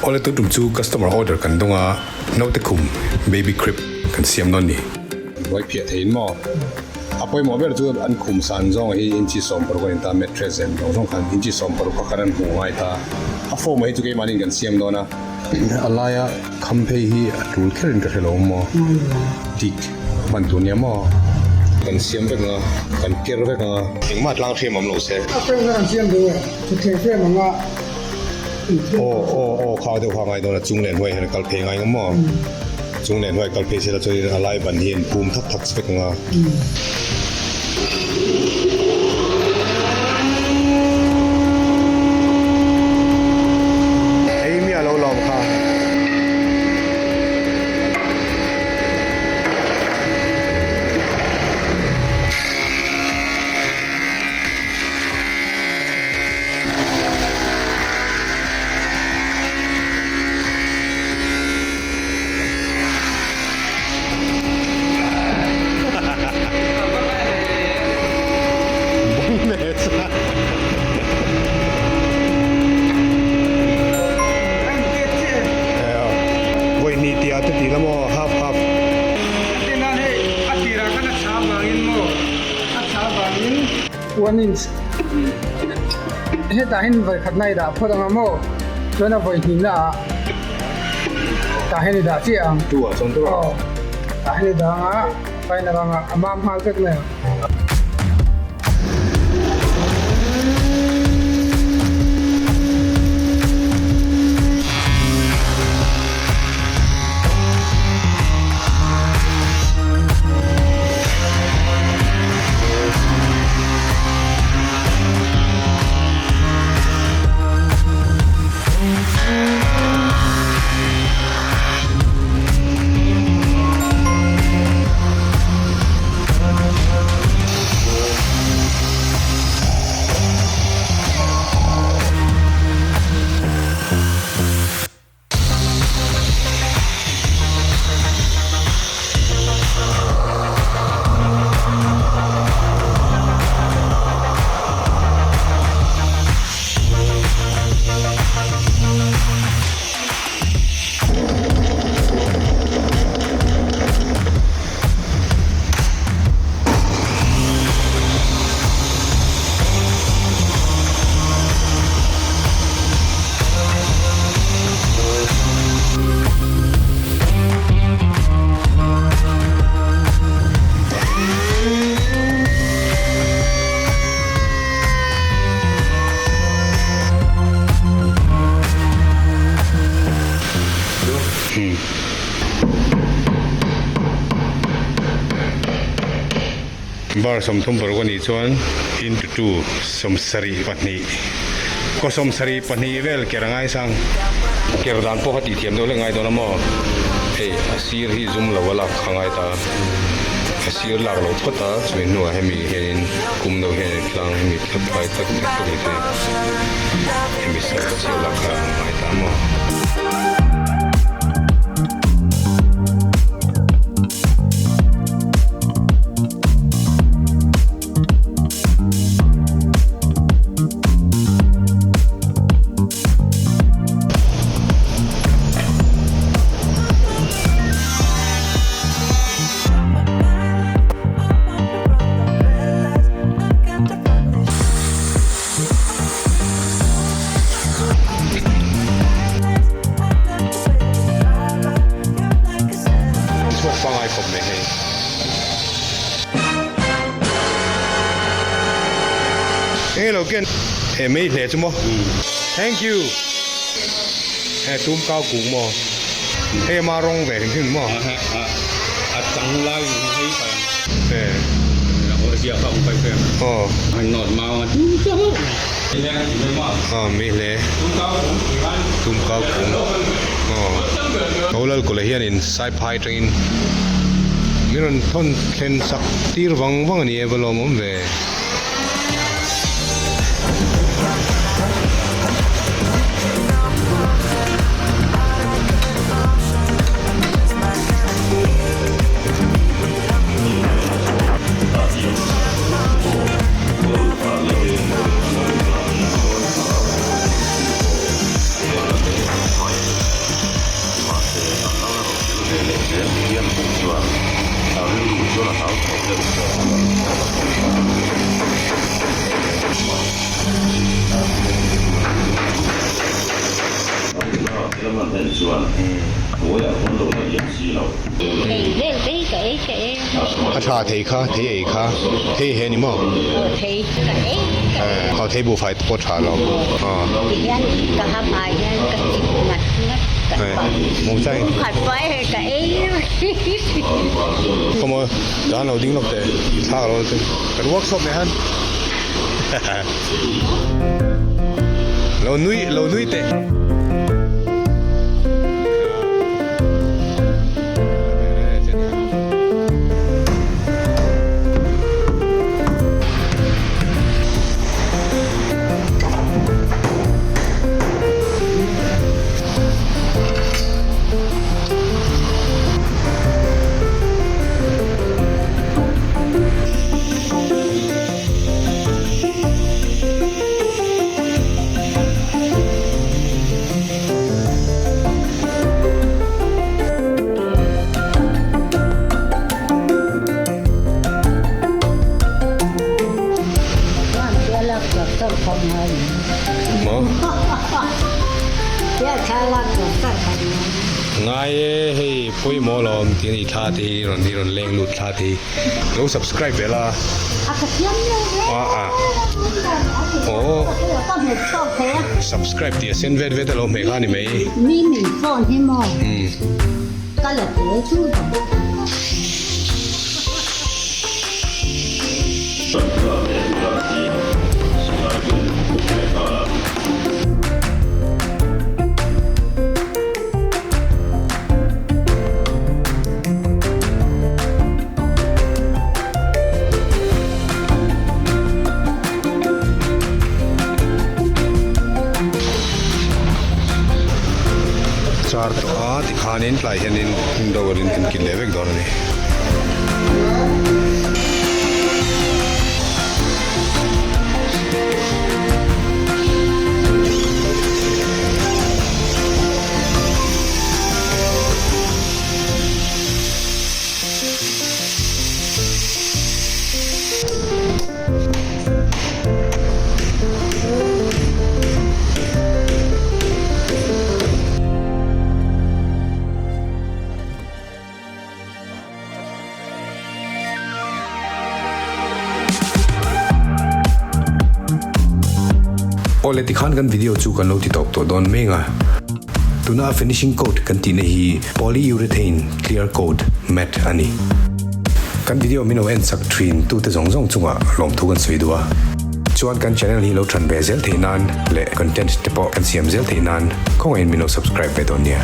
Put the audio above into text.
Awle tun tum chu customer order kan dawng a, naute khum, baby crib, kan siam dawn ni. Buai phiah theiin maw? A pawimawh ber chu an khum san zawng hi inchi 60 a ni ta, mattress em zawng zawng khan inchi 60 kha khan an hmuh ngai ta. A form hi chu keimahniin kan siam dawn a. A laia kham phei hi a tul kherin ka hre lo maw? Dik hman tur nia maw? Kan siam vek ang a, kan ker vek ang a. Engmah tlang hriam awm lo se. A frame kha kan siam duh e, thutthleng frame ang a. Aw aw aw kha deuh kha ngai dawn a chung leh hnuai hian a kal phei ngai ang maw? Chung leh hnuai kal phei se la chuanin a lai ban hi an pum thak thak vek ang a. Ei miah lo lawm kha. Vawi hnih tih ah te tih la maw half half. One inch hetah hian vawi khatna i dah phawt ang a maw chuan a vawi hnihna ah tah hian i dah chiah ang aw tah hian i dah ang a final ang a a mam nghal vek mai ang. Bar 36 a nih chuan into two 72 kaw 72 vel ker a ngaisang ker dan pawh kha tih thiam deuh hlek ngai dawn a maw hei a sir hi zum lo a lak kha ngai ta a sir lak loh phawt a chumi hnuah hemi hianin kum deuh hian in tlang hemi thlap phai tak tak tak ni thei hemi sir chiah lak kha a ngai ta maw. Chhuak pangai khawp mai hei. Enge lo ken he mei hle chu maw thank you he tum kau kuk maw hei ama rawng ve hrim hrim maw a chang lai hei pa he aw aw mei hle tum kau kung aw Tolal kawlh hianin Saiphai atangin min rawn thawn thlen sak tir vang vang a ni e va lawm awm ve. A tha thei kha thei ei kha thei he ni maw aw thei buhfai te pawh tha lo khaw maw dan lo ding lawk teh i thlak lo chu kan workshop leh han Lo nui lo nui teh. Ngai e hei pawimawh lawm tih a ni thla te hi rawn rawn leng lut thla te hi. Lo subscribe ve la. A ka thiam lo ve. A a. Aw. Ka hmet chhuak thei a. Subscribe tih a sen vet vet a lo hmeh kha ni mai. Mi min phone hi maw. Ka la tel chu ta. Char tawh a tikhanin tlai hianin door in kan kil leh vek dawn a ni. Awle tikhan kan video chu kan lo ti tawp tawh dawn meng a. Tuna a finishing coat kan tihna hi polyurethane clear coat matte a ni. Kan video min lo en chak thin tute zawng zawng chungah lawmthu kan sawi duh a. Chuan kan channel hi lo than ve zel theih nan leh content te pawh kan siam zel theih nan khawngaihin min lo subscribe ve dawn nia.